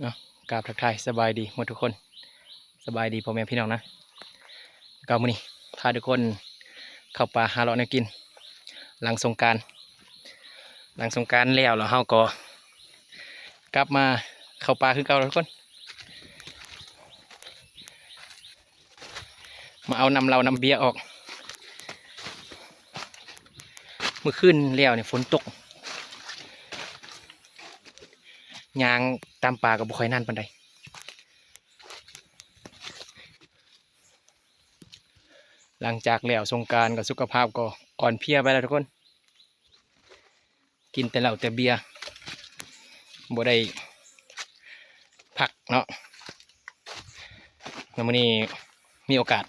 ເນາະ ກາບທັກທາຍສະບາຍດີໝົດທຸກຄົນ ສະບາຍດີພໍ່ແມ່ພີ່ນ້ອງນະ. ກໍມື້ນີ້ພາທຸກຄົນເຂົ້າປ່າຫາເລາະແນວກິນ ຫຼັງສົງການ ຫຼັງສົງການແລ້ວ ແລ້ວເຮົາກໍກັບມາເຂົ້າປ່າຄືເກົ່າທຸກຄົນ. ມາເອົານ້ຳເຫຼົ້ານ້ຳເບຍອອກ. ມື້ຄືນແລ້ວນີ້ຝົນຕົກ ຍ່າງຕາມປ່າກໍບໍ່ຄ່ອຍນັ້ນປານໃດ. ຫຼັງຈາກແລ້ວສົງການກໍສຸຂະພາບກໍອ່ອນເພຍໄປແລ້ວທຸກຄົນ. ກິນແຕ່ເຫຼົ້າແຕ່ເບຍ ບໍ່ໄດ້ພັກເນາະ. ແລ້ວມື້ນີ້ມີໂອກາດ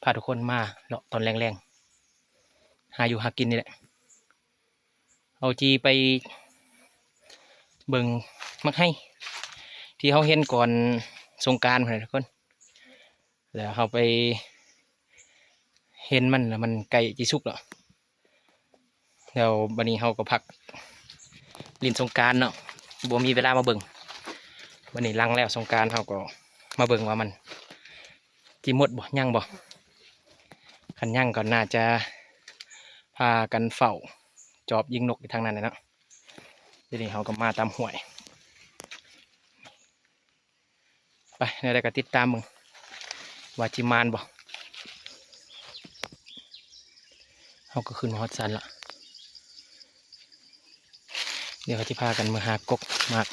ພາທຸກຄົນມາເລາະຕອນແລງໆ ຫາຢູ່ຫາກິນນີ້ແຫຼະ. ເຮົາຊິໄປເບິ່ງໝາກໄຮທີ່ເຮົາເຫັນກ່ອນສົງການພຸ້ນນະທຸກຄົນ. ແລ້ວເຮົາໄປເຫັນມັນ ແລ້ວມັນໃກ້ຊິສຸກແລ້ວ. ແລ້ວບັດນີ້ເຮົາກໍພັກຫຼິ້ນສົງການເນາະ ບໍ່ມີເວລາມາເບິ່ງ. ບັດນີ້ຫຼັງແລ້ວສົງການເຮົາກໍມາເບິ່ງວ່າມັນຊິໝົດບໍ່ ຍັງບໍ່. ຄັນຍັງກໍໜ້າຈະພາກັນເຝົ້າຈອບຍິງນົກຢູ່ທາງນັ້ນແຫຼະເນາະ. ດຽວນີ້ເຮົາກໍມາຕາມຫ້ວຍ. ໄປ ແນວໃດກໍຕິດຕາມເບິ່ງວ່າຊິໝານບໍ່. ເຮົາກໍຂຶ້ນມາຮອດຊັ້ນລະ. ດຽວເຮົາຊິພາກັນມາຫາກົກໝາກ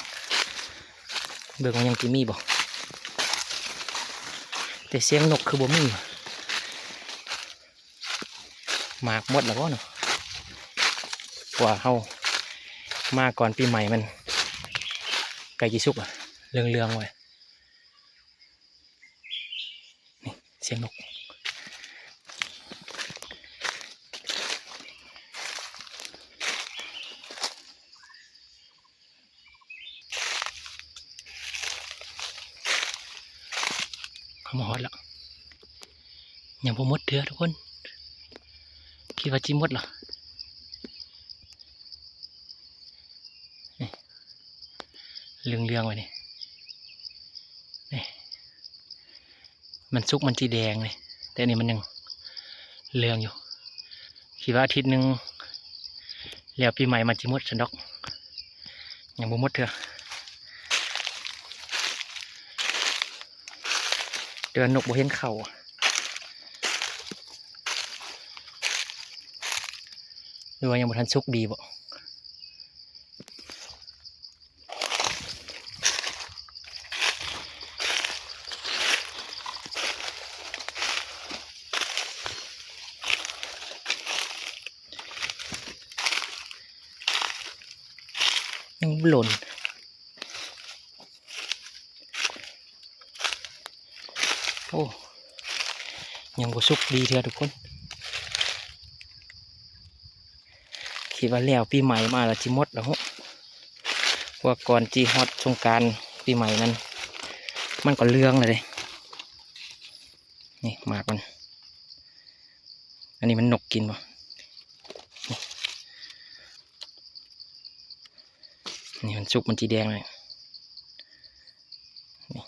ເບິ່ງວ່າຍັງຊິມີບໍ່. ແຕ່ສຽງນົກຄືບໍ່ມີ. ໝາກໝົດແລ້ວບໍ່ເນາະ? ກວ່າເຮົາມາກ່ອນປີໃໝ່ ມັນໃກ້ຊິສຸກລະ ເຫຼືອງໆ ໄວ້. ນີ້ ສຽງນົກ. ເຮົາມາຮອດແລ້ວ ຍັງບໍ່ໝົດເທື່ອທຸກຄົນ. ຄິດວ່າຊິໝົດລະ ນີ້ ເຫຼືອງໆ ໄວ້ນີ້ ນີ້ ມັນສຸກມັນຊິແດງນີ້ ແຕ່ນີ້ມັນຍັງເຫຼືອງຢູ່. ຄິດວ່າອາທິດໜຶ່ງແລ້ວປີໃໝ່ມັນຊິໝົດຊັ້ນດອກ ຍັງບໍ່ໝົດເທື່ອ. ແຕ່ວ່ານົກບໍ່ເຫັນເຂົ້າ ຫຼືວ່າຍັງບໍ່ທັນສຸກດີບໍ? ຍັງບໍ່ຫຼົ່ນ. ໂອ້ ຍັງບໍ່ສຸກດີເທື່ອທຸກຄົນ. ຄິດວ່າແລ້ວປີໃໝ່ມາແລ້ວຊິໝົດແລ້ວ ເພາະວ່າກ່ອນຊິຮອດສົງການປີໃໝ່ນັ້ນ ມັນກໍເຫຼືອງແລ້ວເດ້. ນີ້ໝາກມັນ ອັນນີ້ມັນນົກກິນບໍ່? ນີ້ ນີ້ມັນສຸກມັນຊິແດງເລີຍ ນີ້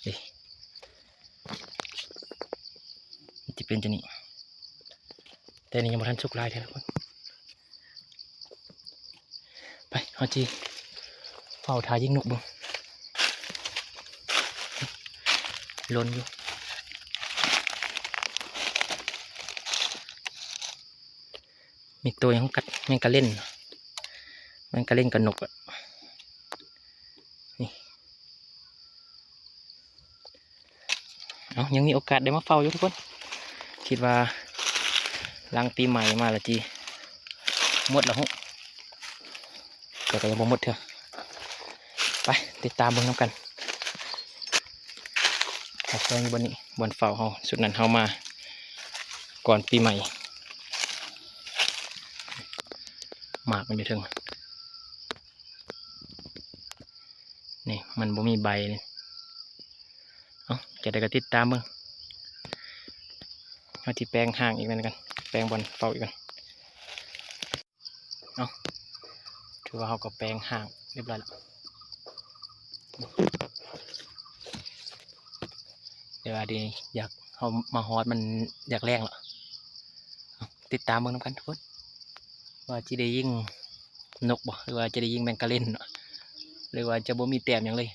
ນີ້ ມັນຊິເປັນຈັ່ງນີ້ ແຕ່ນີ້ຍັງບໍ່ທັນສຸກຫຼາຍເທື່ອ. ໄປ ເຮົາຊິເຝົ້າຖ້າຍິງນົກເບິ່ງ ຫຼົ່ນຢູ່ ມີໂຕຫຍັງກັດ ແມງກະເລັນ ແມງກະເລັນກັບນົກອະ ນີ້. ເອົາ ຍັງມີໂອກາດໄດ້ມາເຝົ້າຢູ່ທຸກຄົນ. ຄິດວ່າຫຼັງປີໃໝ່ມາລະຊິໝົດລະຮູ້ ແຕ່ກໍຍັງບໍ່ໝົດເທື່ອ. ໄປ ຕິດຕາມເບິ່ງນຳກັນ. ມາແຂວງຢູ່ບ່ອນນີ້ ບ່ອນເຝົ້າເຮົາ ຊຸດນັ້ນເຮົາມາກ່ອນປີໃໝ່. ໝາກມັນຢູ່ເທິງ. ນີ້ມັນບໍ່ມີໃບນີ້. ເອົ້າ ຈະໄດ້ກໍຕິດຕາມເບິ່ງ. ເຮົາຊິແປງຮ່າງອີກນັ້ນກັນ ແປງບ່ອນເຝົ້າອີກກັນ. ເນາະ. ຖືວ່າເຮົາກໍແປງຮ່າງຮຽບຮ້ອຍແລ້ວ. ແຕ່ວ່າດຽວນີ້ຢາກ ເຮົາມາຮອດມັນຢາກແລງແລ້ວ. ຕິດຕາມເບິ່ງນຳກັນທຸກຄົນ ວ່າຊິໄດ້ຍິງນົກບໍ່ ຫຼືວ່າຈະໄດ້ຍິງແມງກະເລັນເນາະ ຫຼືວ່າຈະບໍ່ມີແຕ້ມຫຍັງເລີຍ.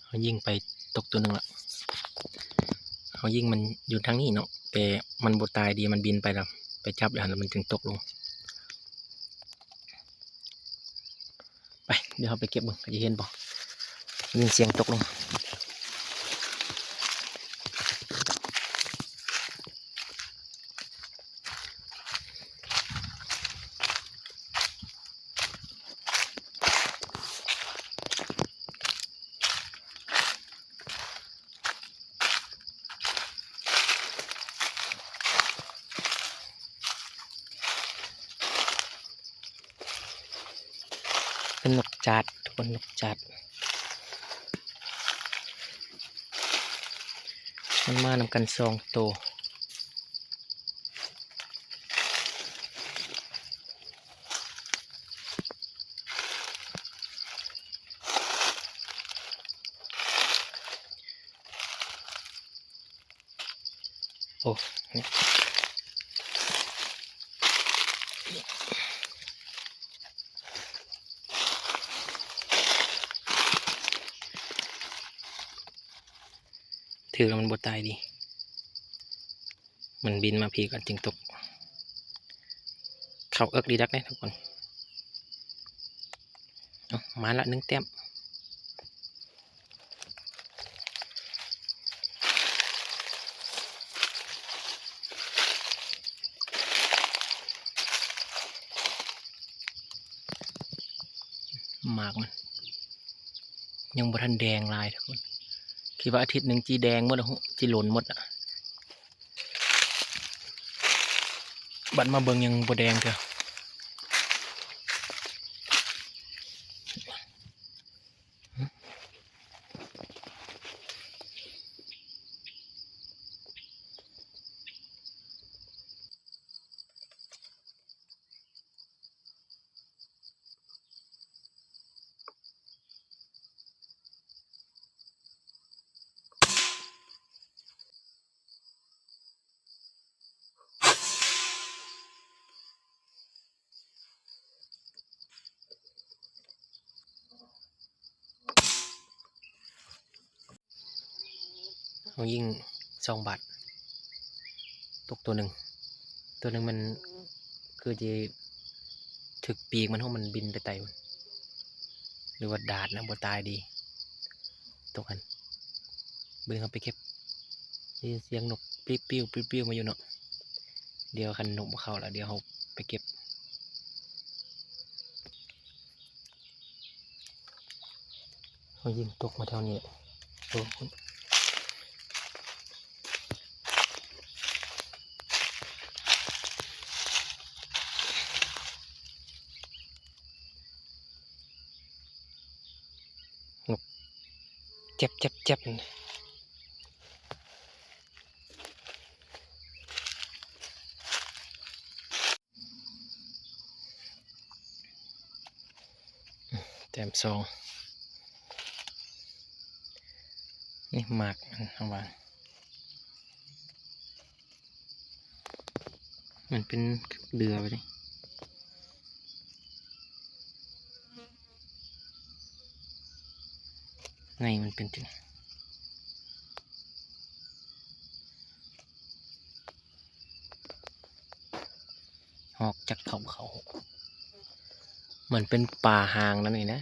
ເຮົາຍິງໄປຕົກຕົວໜຶ່ງລະ ເຮົາຍິງມັນຢູ່ທາງນີ້ເນາະ ແຕ່ມັນບໍ່ຕາຍດີ ມັນບິນໄປລະ ໄປຈັບຢູ່ຫັ້ນລະ ມັນຈຶ່ງຕົກລົງ. ໄປ ດຽວເຮົາໄປເກັບເບິ່ງ ຈະເຫັນບໍ່ ຍິນສຽງຕົກລົງ. ເປັນນົກຈາດ ທຸກຄົນ ນົກຈາດ ມັນມານຳກັນສອງໂຕ. ໂອ້ ຖືກແລ້ວມັນບໍ່ຕາຍດີ ມັນບິນມາພີ້ກ່ອນຈຶ່ງຕົກ. ເຂົ້າເອິກດີດັກເດ້ທຸກຄົນ. ເອົາ ມາລະໜຶ່ງແຕ້ມ. ໝາກມັນຍັງບໍ່ທັນແດງຫຼາຍທຸກຄົນ. ຄິດວ່າອາທິດໜຶ່ງຈີ່ແດງໝົດລະ ຈີ່ຫຼົ່ນໝົດລະ. ບັດມາເບິ່ງຍັງບໍ່ແດງເທື່ອ. ເຮົາຍິງສອງບາດ ຕົກຕົວໜຶ່ງ. ຕົວໜຶ່ງມັນຄືຊິຖືກປີກມັນ ເຮົາມັນບິນໄປໄຕພຸ້ນ ຫຼືວ່າດາດນະ ບໍ່ຕາຍດີ. ຕົກຫັ້ນ ເບິ່ງເຮົາໄປເກັບ ໄດ້ຍິນສຽງນົກປິວໆ ປິວໆ ມາຢູ່ເນາະ. ດຽວຄັນນົກບໍ່ເຂົ້າລະ ດຽວເຮົາໄປເກັບ. ເຮົາຍິງຕົກມາແຖວນີ້ ໂອ້ ນົກແຈັບໆໆ. ແຕ້ມສອງ ນີ້ໝາກອັນເຮົາວ່າ ມັນເປັນເດືອໄປເດ້ ໃນມັນເປັນຈັ່ງ ຮອກຈັກເຂົ້າເຂົ້າ ມັນເປັນປາຫາງນັ້ນນີ້ນະ.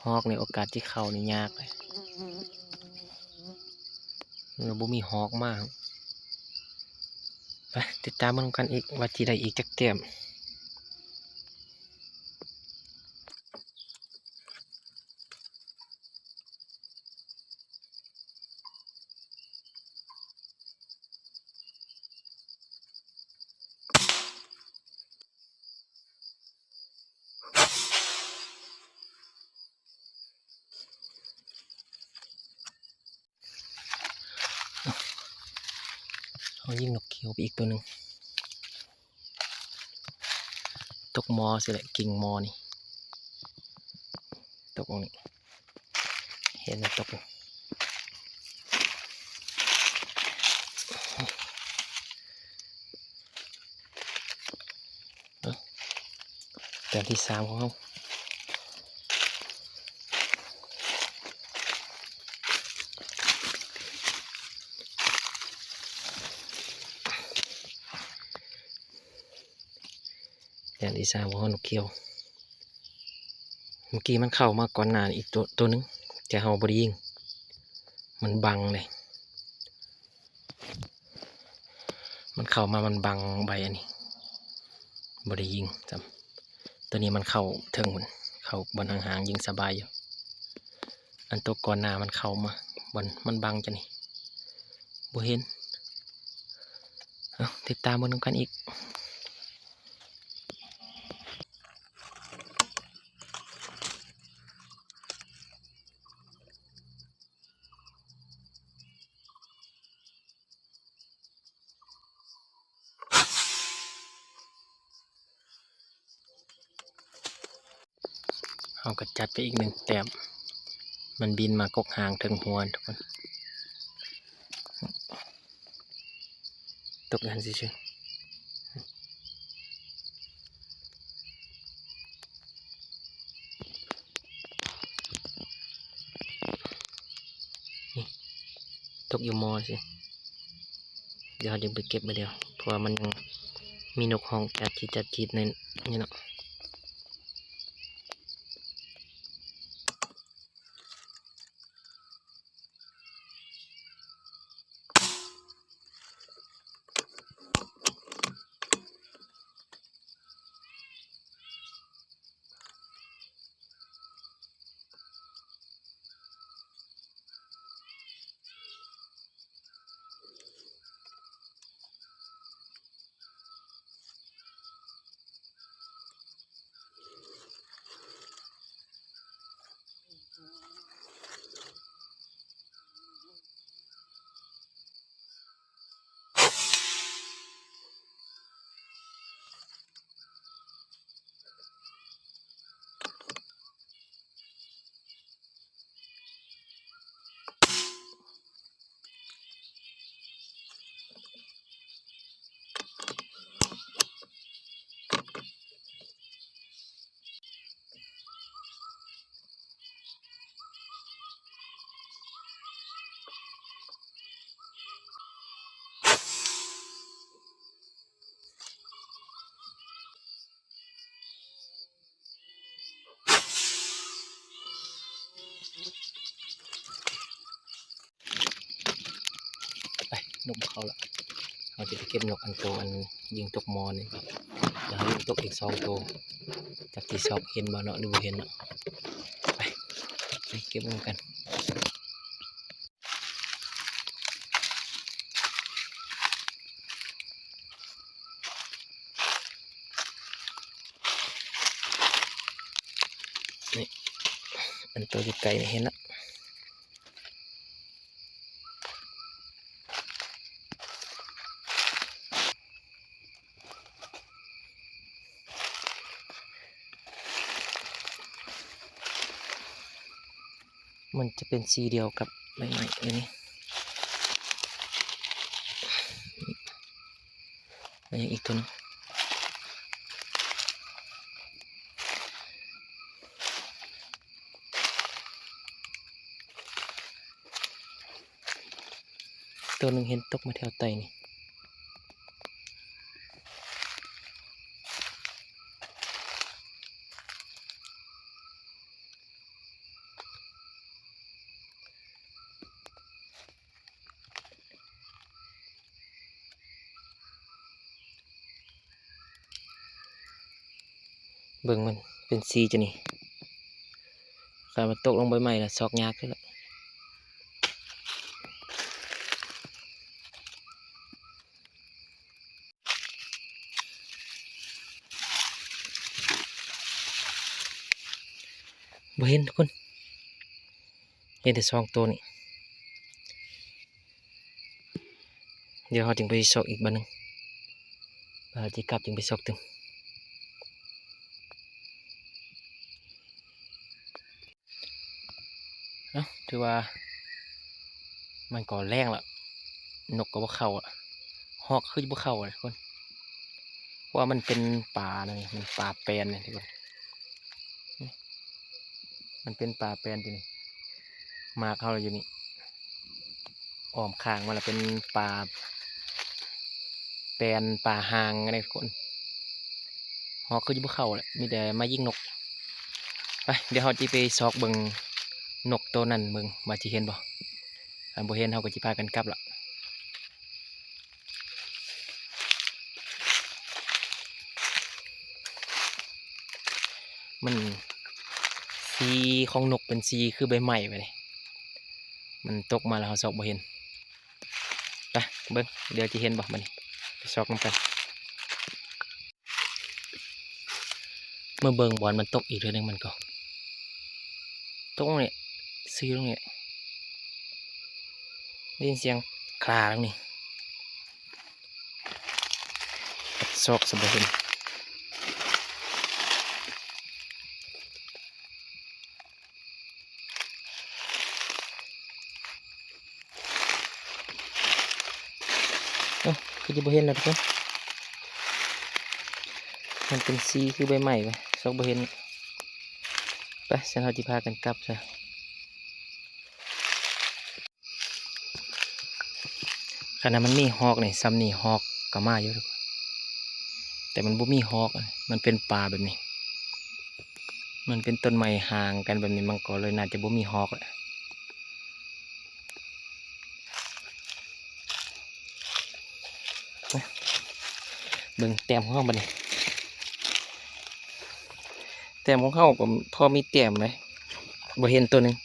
ຮອກນີ້ໂອກາດຊິເຂົ້ານີ້ຍາກເລີຍ ແລ້ວບໍ່ມີຮອກມາ. ໄປຕິດຕາມເບິ່ງນຳກັນອີກວ່າຊິໄດ້ອີກຈັກແຕ້ມ. ເຮົາຍິງນົກຂຽວໄປອີກໂຕໜຶ່ງ ຕົກໝໍຊິແຫຼະ ກິ່ງໝໍນີ້ ຕົກນີ້ ເຫັນມັນຕົກ ເອົ້າ ແຕ້ມທີສາມຂອງເຮົາ ແຕ້ມທີສາມຂອງເຮົາ ນົກຂຽວ. ເມື່ອກີ້ມັນເຂົ້າມາກ່ອນໜ້າອີກໂຕ ໂຕໜຶ່ງ ແຕ່ເຮົາບໍ່ໄດ້ຍິງ ມັນບັງເດ້ ມັນເຂົ້າມາ ມັນບັງໃບອັນນີ້ ບໍ່ໄດ້ຍິງຊ້ຳ. ໂຕນີ້ມັນເຂົ້າເທິງພຸ້ນ ເຂົ້າບ່ອນຫ່າງໆ ຍິງສະບາຍຢູ່. ອັນໂຕກ່ອນໜ້າມັນເຂົ້າມາ ບ່ອນມັນບັງຈັ່ງນີ້ ບໍ່ເຫັນ. ເອົາ ຕິດຕາມເບິ່ງນຳກັນອີກ. ເຮົາກໍຈັດໄປອີກໜຶ່ງແຕ້ມ ມັນບິນມາກົກຫາງເທິງຫົວທຸກຄົນ. ຕົກຢູ່ຫັ້ນຊື່ໆ ນີ້ ຕົກຢູ່ໝໍຊິ ດຽວເຮົາຈຶ່ງໄປເກັບບາດດຽວ ເພາະວ່າມັນຍັງມີນົກຮ້ອງຈັດຈີດຈັດຈີດໃນນີ້ເນາະ. ໄປ ນົກເຂົ້າລະ ເຮົາຈະໄປເກັບນົກອັນໂຕອັນຍິງຕົກໝໍນີ້ ແລ້ວເຮົາຍິງຕົກອີກສອງໂຕ ຈັກຊິຊອກເຫັນບໍ່ເນາະ ຫຼືບໍ່ເຫັນເນາະ. ໄປ ໄປເກັບນຳກັນ. ນີ້ ອັນໂຕຢູ່ໄກນີ້ເຫັນລະ ມັນຈະເປັນສີດຽວກັບໃບໄມ້ເລີຍນີ້ ແລ້ວຍັງອີກໂຕໜຶ່ງ ໂຕໜຶ່ງເຫັນຕົກມາແຖວໃຕ້ນີ້. ເບິ່ງມັນເປັນສີຈັ່ງນີ້ ຄັນວ່າຕົກລົງໃບໄມ້ລະຊອກຍາກຄືລະ. ບໍ່ເຫັນທຸກຄົນ ເຫັນແຕ່ສອງໂຕນີ້. ດຽວເຮົາຈຶ່ງໄປຊອກອີກບາດໜຶ່ງ ບາດທີ່ກັບຈຶ່ງໄປຊອກຕື່ມ. ເອົ້າ ຖືວ່າມັນກໍແລ້ງລະ ນົກກໍບໍ່ເຂົ້າລະ ຮອກຄືບໍ່ເຂົ້າລະທຸກຄົນ ເພາະວ່າມັນເປັນປານະ ມັນປາແປນນີ້ທຸກຄົນ ມັນເປັນປາແປນຢູ່ນີ້ ໝາກເຮົາຢູ່ນີ້ ອ້ອມຂ້າງມາລະເປັນປາແປນ ປາຫ່າງນະທຸກຄົນ ຮອກຄືຈະບໍ່ເຂົ້າລະ ມີແຕ່ມາຍິງນົກ. ໄປ ດຽວເຮົາຊິໄປຊອກເບິ່ງນົກໂຕນັ້ນເບິ່ງວ່າຊິເຫັນບໍ່ ຄັນບໍ່ເຫັນເຮົາກໍຊິພາກັນກັບລະ. ມັນ ສີຂອງນົກເປັນສີຄືໃບໄມ້ບາດນີ້ ມັນຕົກມາແລ້ວເຮົາຊອກບໍ່ເຫັນ. ໄປເບິ່ງ ດຽວຊິເຫັນບໍ່ບາດນີ້ ໄປຊອກນຳກັນ. ມາເບິ່ງບ່ອນມັນຕົກອີກເທື່ອໜຶ່ງ ມັນກໍຕົກລົງນີ້ ຊື່ລົງນີ້ ໄດ້ຍິນສຽງຄລາລົງນີ້ ຊອກຊະບໍ່ເຫັນ. ເອົ້າ ຄືຈະບໍ່ເຫັນແລ້ວທຸກຄົນ ມັນເປັນສີຄືໃບໄມ້ເວີຍ ຊອກບໍ່ເຫັນ. ໄປ ຊັ້ນເຮົາຊິພາກັນກັບຊະ. ຄັນວ່າມັນມີຮອກນີ້ ຊ່ຳນີ້ຮອກກໍມາຢູ່ ແຕ່ມັນບໍ່ມີຮອກ ມັນເປັນປ່າແບບນີ້ ມັນເປັນຕົ້ນໄມ້ຫ່າງກັນແບບນີ້ ມັນກໍເລີຍໜ້າຈະບໍ່ມີຮອກແຫຼະ. ເບິ່ງແຕ້ມຂອງເຮົາບາດນີ້ ແຕ້ມຂອງເຮົາກໍພໍມີແຕ້ມເດ້ ບໍ່ເຫັນໂຕໜຶ່ງ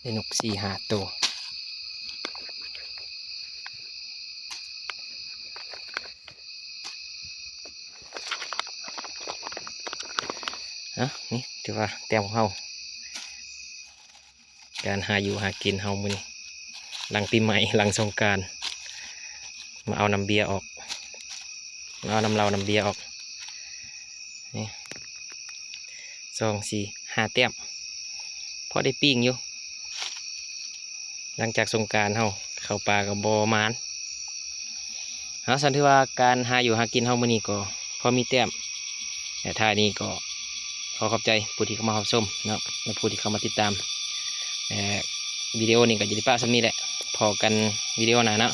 ໄດ້ນົກສີ່ຫ້າໂຕ. ເອົ້າ ນີ້ຖືວ່າແຕ້ມຂອງເຮົາ ການຫາຢູ່ຫາກິນເຮົາມື້ນີ້ ຫຼັງປີໃໝ່ ຫຼັງສົງການ ມາເອົານ້ຳເບຍອອກ ມາເອົານ້ຳເຫຼົ້ານ້ຳເບຍອອກ ນີ້ ສອງ ສີ່ ຫ້າແຕ້ມ ພໍໄດ້ປີ້ງຢູ່ ຫຼັງຈາກສົງການເຮົາເຂົ້າປ່າກໍບໍ່ໝານ. ເອົາ ຊັ້ນຖືວ່າການຫາຢູ່ຫາກິນເຮົາມື້ນີ້ກໍພໍມີແຕ້ມ ແລະ ທ້າຍນີ້ກໍຂໍຂອບໃຈຜູ້ທີ່ເຂົ້າມາຮັບຊົມເນາະ ແລະ ຜູ້ທີ່ເຂົ້າມາຕິດຕາມ ແລະ ວິດີໂອນີ້ກໍຈະໄດ້ປະສ່ຳນີ້ແຫຼະ ພໍ້ກັນວິດີໂອໜ້າເນາະ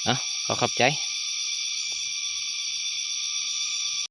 ເອົາ ຂໍຂອບໃຈ.